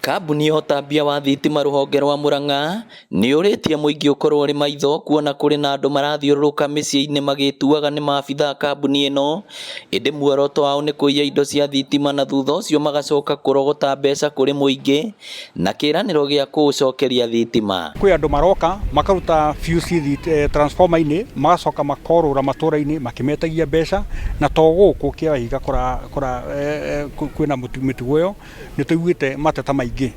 Kambuni ya ũtambia wa thitima rũhonge rwa Murang'a nĩyũrĩtie mũingĩ ũkorwo ũrĩ maitho kuona kũrĩ na andũ marathiũrũrũka mĩciĩ-inĩ magĩtuaga nĩ maabitha a kambuni ĩno, ĩndĩ muoroto wao nĩ kũiya indo cia thitima na thutha ũcio magacoka kũrogota mbeca kũrĩ mũingĩ na kĩĩranĩro gĩa kũũcokeria thitima. Kwĩ andũ maroka makaruta fuse transformer-inĩ, magacoka makorũra matũra-inĩ makĩmetagia mbeca, na to gũkũ Kĩawahiga kwĩna mĩtugo ĩyo. Nĩ tũiguĩte mateta maingĩ,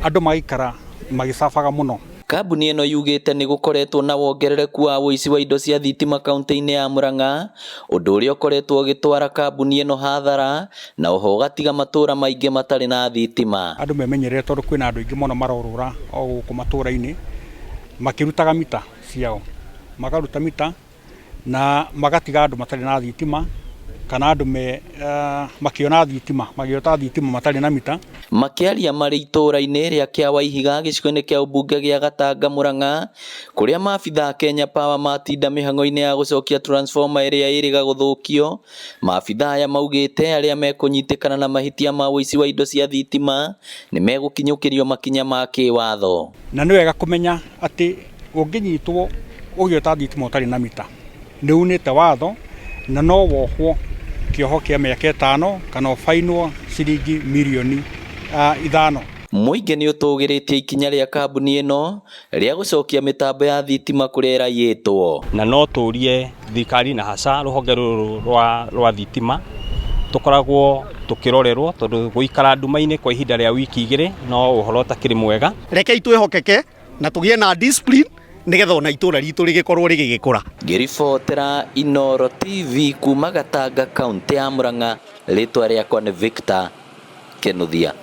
andũ magaikara magĩcabaga mũno. Kambuni ĩno yugĩte nĩ gũkoretwo na wongerereku wa ũici wa indo cia thitima kaunti-inĩ ya Murang'a, ũndũ ũrĩa ũkoretwo ũgĩtwara kambuni ĩno hathara na oho ũgatiga matũra maingĩ matarĩ na thitima. Andũ memenyerere tondũ kwĩna andũ aingĩ mũno marorũra o gũkũ matũra-inĩ makĩrutaga mita ciao, makaruta mita na magatiga andũ matarĩ na thitima kana andũ me makĩona thitima, magĩota thitima matarĩ na mita. Makĩaria marĩ itũũra-inĩ rĩa Kĩawaihiga gĩcigo-inĩ kĩa ũmbunge gĩa Gatanga Murang'a, kũrĩa maabitha a Kenya Power matinda mĩhang'o-inĩ ya gũcokia transformer ĩrĩa ĩrĩga gũthũkio, maabitha aya maugĩte arĩa mekũnyitĩkana na mahĩtia ma ũici wa indo cia thitima nĩ megũkinyũkĩrio makinya ma kĩwatho. Na nĩ wega kũmenya atĩ ũngĩnyitwo ũgĩota thitima ũtarĩ na mita, nĩ unĩte watho na no wohwo kĩoho kĩa mĩaka 5 kana ũbainwo ciringi mirioni 5. Mũingĩ nĩ ũtũgĩrĩtie ikinya rĩa kambuni ĩno rĩa gũcokia mĩtambo ya thitima kũrĩa ĩraiyĩtwo. Na no tũrie thirikari na hasa rũhonge rũrũ rwa thitima tũkoragwo tũkĩrorerwo tondũ gũikara nduma-inĩ kwa ihinda rĩa wiki 2 no ũhoro ũtakĩrĩ mwega. Rekei twĩhokeke na tũgĩe na discipline nĩgetha ona itũra ritũ rĩgĩkorwo rĩgĩgĩkũra. Ngĩribotera Inooro TV kuma Gatanga kaunti ya Murang'a, rĩtwa rĩakwa nĩ Victor Kinuthia.